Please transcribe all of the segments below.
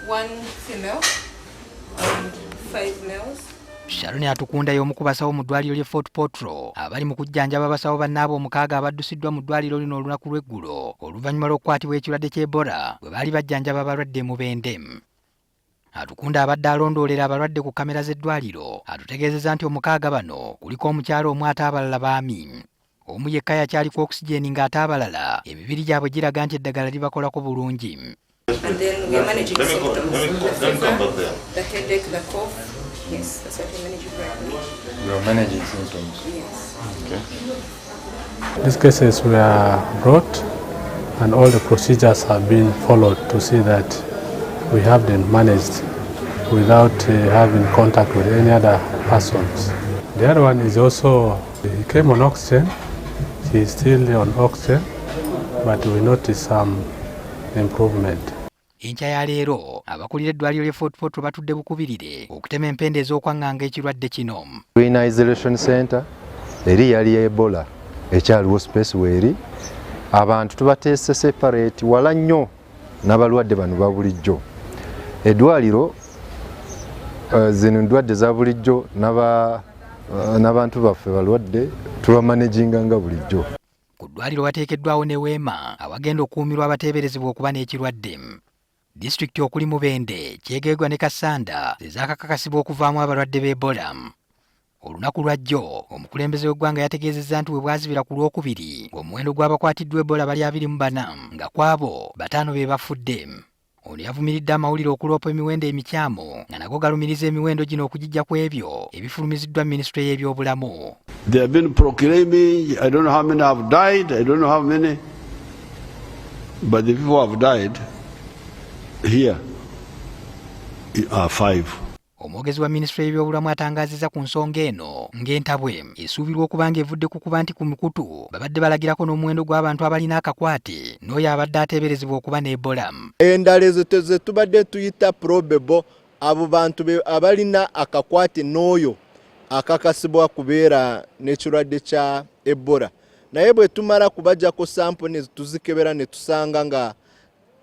One female and five males. Sharon Atukunda y'omu ku basawo mu ddwaliro ly'e Fort Portal abali mu kujjanjaba abasawo bannaabwe omukaaga abaddusiddwa mu ddwaliro lino olunaku lw'eggulo oluvannyuma lw'okukwatibwa ekirwadde ky'Ebola bwe baali bajjanjaba abalwadde e Mubende. Atukunda abadde alondoolera abalwadde ku kkamera z'eddwaliro atutegeezezza nti omukaaga bano kuliko omukyala omu ate abalala baami. Omu yekka yakyaliko oxygen ng'ate abalala emibiri gyabwe giraga nti eddagala libakolako bulungi. And then we are managing symptoms. The fever, the headache, the cough. Yes, that's what we're managing right now. We are managing symptoms. Yes. Okay. These cases were brought and all the procedures have been followed to see that we have them managed without having contact with any other persons. The other one is also, he came on oxygen, he is still on oxygen, but we noticed some improvement. Enkya ya leero abakulira eddwaliro ly'e Fort Portal batudde bukubirire okutema empenda ez'okwaŋŋanga ekirwadde kino. Tulina isolation center eri yali Ebola ekyaliwo space weeri abantu tubateese separate wala nnyo n'abalwadde bano ba bulijjo. Eddwaliro zino ndwadde za bulijjo n'abantu baffe balwadde tubamanaginga nga bulijjo. Ku ddwaliro wateekeddwawo ne weema awagenda okukuumirwa abateeberezebwa okuba n'ekirwadde. Disitulikiti okuli Mubende, Kyegegwa ne Kassanda ze zaakakakasibwa okuvaamu abalwadde b'Ebola. Olunaku lwajjo omukulembeze w'eggwanga yategeezezza nti we bwazibira ku Lwokubiri ng'omuwendo gw'abakwatiddwa Ebola bali 24 nga ku abo 5 be bafudde. Ono yavumiridde amawulire okuloopa emiwendo emikyamu nga nago galumiriza emiwendo gino okugijja ku ebyo ebifulumiziddwa minisitule y'ebyobulamu. They have been proclaiming, I don't know how many have died, I don't know how many, but the people who have died here are 5. Omwogezi wa minisitule y'ebyobulamu atangaazizza ku nsonga eno ng'entabwe esuubirwa okuba ng'evudde ku kuba nti ku mikutu babadde balagirako n'omuwendo gw'abantu abalina akakwate n'oyo abadde ateeberezebwa okuba ne Ebola. Endala ezo ze tubadde tuyita probable, abo bantu abalina akakwate n'oyo akakasibwa kubeera n'ekirwadde kya Ebola. Naye bwe tumala kubajjako sample ne tuzikebera ne tusanga nga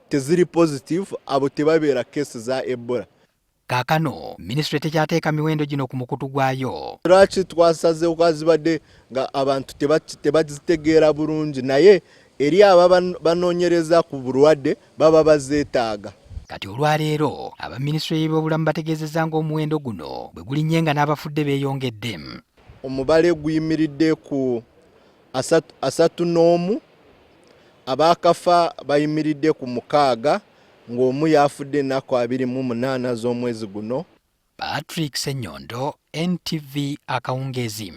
teziri positive, abo tebabeera case za Ebola. Kaakano minisitule tekyateeka miwendo gino ku mukutu gwayo. Lwaki twasazeewo kwazibadde nga abantu tebazitegeera bulungi, naye eri aba banoonyereza ku bulwadde baba bazeetaaga. Kati olwaleero aba minisitule y'ebyobulamu bategeezezza ng'omuwendo guno bwe gulinnye nga n'abafudde beeyongedde. Omubale guyimiridde ku 31, abaakafa bayimiridde ku 6, ng'omu yafudde ennaku 28 z'omwezi guno. Patrick Ssenyondo, NTV akawungeezi.